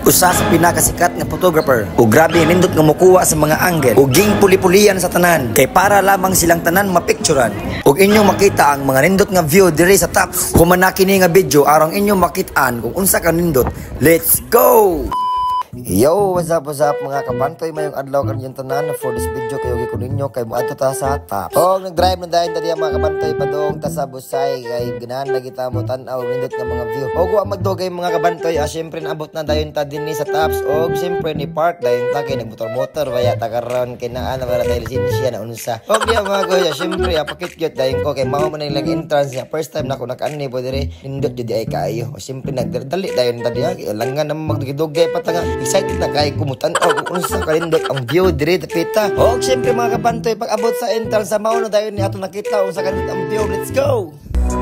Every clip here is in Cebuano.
Usa sa pinakasikat nga photographer. Ug grabe nindot nga mokuha sa mga angle. Ug ging puli-pulian sa tanan kay para lamang silang tanan mapicturan. Ug inyong makita ang mga nindot nga view diri sa Tops. Humana kini nga video aron inyong makitaan kung unsa ka nindot. Let's go! Yo, what's up mga kabantoy, mayong adlaw kanyang tanan. For this video kayo ko ninyo kay moadto ta sa Top. Og nag-drive na dayon tadi mga kabantoy padung ta sa Busay kay ganahan lagi ta mo tan-aw nindot nga mga view. Og wa magdugay, mga kabantoy, syempre naabot na dayon ta dinhi sa Tops og syempre ni park dayon ta kay nagmotor-motor baya ta karon kay naa na wala tayo lisensya na unsa. Og diya, mga kuya, syempre pakit-cute dayon ko kay mao man ilang entrance niya. First time na ako nakaani po diri, nindot jud ay kaayo. O syempre nagdali dayon ta diya, langan naman magdugay pa ta nga excited na kay kumutan-aw kung unsa kanindot ang view diri dapita. Og syempre, mga kabantoy, pag abot sa entrance sa mao na dayon ni ato nakita unsa kanindot ang view. Let's go!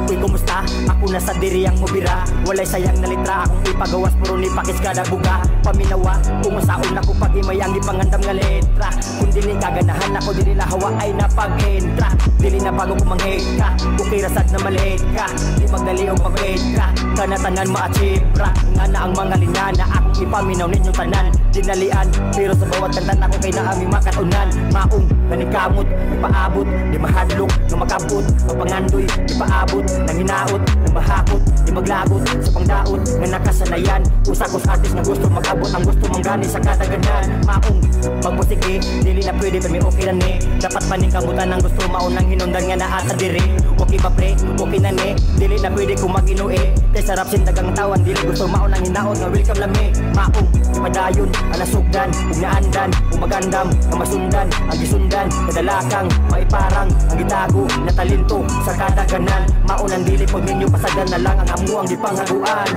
Uy, kumusta? Ako na sa diri ang mubira. Walay sayang na litra. Akong ipagawas puro ni pakis kada buga. Paminawa kung saon ako pag-imay ang ipangandam nga letra. Kung dili kaganahan ako, dili lahawa ay napag-entra. Dili na bago kumanghit ka. Okay rasad na maliit ka. Di magdali og mag ka. Kanatanan ma-achieve ra. Nga na ang mga linya na akong ipaminaw ninyo tanan. Dinalian. Pero sa bawat kanta ako kay naami makatunan. Maong nanikamot, ipaabot, di mahadlok, nga makabot, mapangandoy, ipaabot, nanginaot, nga mahakot, di maglagot, sa pangdaot, nga nakasanayan. Usa ko sa artist nga gusto mag-abot, ang gusto manggani sa kadaganan. Maong magmusiki, dili na pwede pero may okay na ni. Dapat paningkamutan ang gusto maunang hinundan nga naa sa diri. Okay ba, pre? Okay na ni. Dili na pwede kung mag-inuwi. Kay sarap sindagang tawan, dili gusto maunang hinaot nga welcome lami. Maong padayon, anasugdan, ug naandan, ug magandam, nga masundan, ang gisundan, kadalakang, maiparang, ang gitago, na talento, sa kadaganan. Maunang dili pod ninyo pasadan na lang ang amo ang gipanghaguan.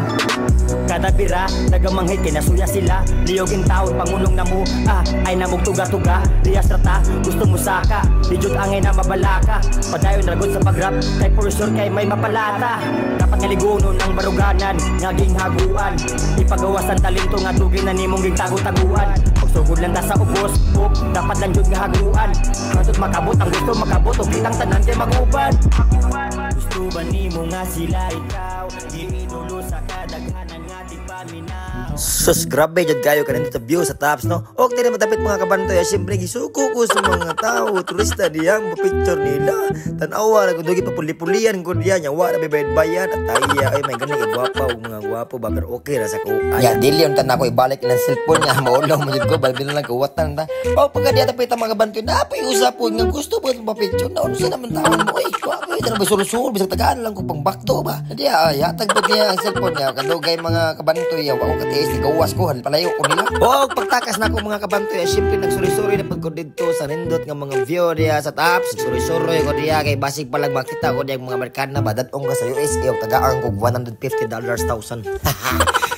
Kada bira, nagamanghit kay nasuya sila. Liyog in taon, pangulong na mo, ay namog tuga-tuga. Dias rata, gusto mo saka, di jud angay na mabalaka. Padayon ragot sa pagrap, kay for sure kay may mapalata. Dapat nga ligunon ang baruganan, nga ginghaguan. Ipagawas ang talento nga dugi na nimong gingtago-taguan. Pagsugod lang ta sa ubos, ug dapat lang jud nga haguan. Hangtod makabot ang gusto makabot, ug kitang tanan kay maguban. Gusto ba nimo nga sila ikaw, giidulo sa kadaghanan nga di paminaw? Sus, grabe jud kayo kanindot sa view sa Tops, no? Og diri matapit, mga kabantoy, syempre gisuko ko sa mga tao, turista diyang picture nila. Tan-awa ra ko dugi papuli-pulian ko diya nya wa na bayad-bayad at ay may gani kay gwapa og mga gwapo ba, pero okay ra sa ko. Ay, dili unta na ako ibalik ilang cellphone niya, maulaw mo jud ko, balbin lang kuwatan ta. O pagka diya tapit ang mga kabantoy, napay usapon nga gusto ba pa picture na unsa naman taon mo eh. Gwapo eh, ba sulsul bisag tagaan lang ko pang bakto ba. Diya ay hatag pud niya ang cellphone niya kadugay, mga kabantoy, wa ko katiis ni gawas ko palayo ko nila. Og pagtakas na ako, mga kabantoy, syempre nagsuri-suri na pud ko didto sa nindot nga mga view diya sa Tops. Suri-suri ko diya kay basig palag makita ko diya mga Amerikana ba dadong ka sa USA og tagaan ko $150 thousand.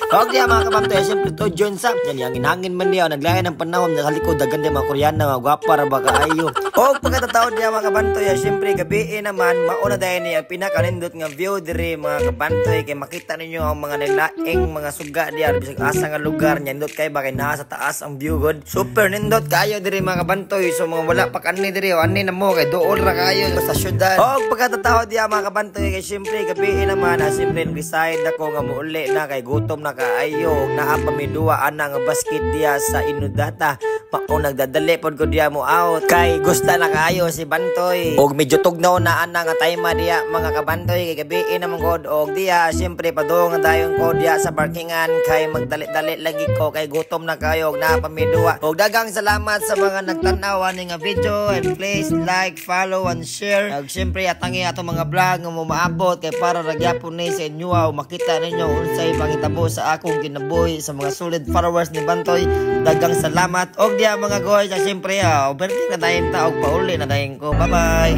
Og diya, mga kabantoy, syempre to John sa yan yang hangin man diya naglain ang panahon sa likod dagan diya mga Koreana, mga gwapa ra ba kaayo. Og pagkatataon diya, mga kabantoy, syempre gabi naman mauna dayon niya ang pinakanindot nga view diri, mga kabantoy, kay makita ninyo ang mga nilaing mga suga diya bisag asa nga lugar niya. Nindot kay ba kay naa sa taas ang view god. Super nindot kayo diri, mga kabantoy. So mga wala pa kanni diri, o ani na mo kay duol ra kayo sa syudad. Og pagkatataon diya, mga kabantoy, kay syempre gabi naman, syempre decide ako nga muuli na kay gutom na kaayo ug naa pa mi duwa ana nga basket diya sa Inudata. Mao nagdadali pod ko diya mo out kay gusta na kaayo si Bantoy. Og medyo tugnaw na ana nga time diya, mga kabantoy, kay gabi naman god. Og diya syempre padung na dayon ko diya sa parkingan kay magdali-dali lagi ko kay gutom na kayo og naa pa mi duwa. Og dagang salamat sa mga nagtan-aw ani nga video and please like, follow and share. Og syempre atangi ato mga vlog nga mo maabot kay para ra gyapon ni sa inyo makita ninyo unsay pangitabo sa akong kinabuhi. Sa mga solid followers ni Bantoy, dagang salamat. Og diya, mga goy, syempre overtake na dayon ta og pauli na dayon ko. Bye bye.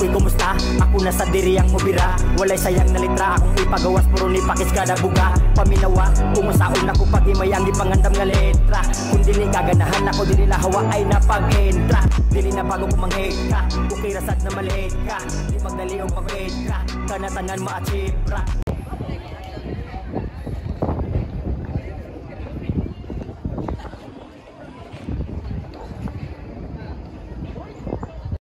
Uy, kumusta? Ako na sa diri ang mubira. Walay sayang na litra. Akong ipagawas puro ni pakis kada buga. Paminawa kung saon ako pag-imay ang ipangandam nga letra. Kung dili kaganahan ako, dili lahawa ay napag-entra. Dili na bago kumanghit ka. Okay rasad na maliit ka. Di magdali og mag ka. Kanatanan ma-achieve ra.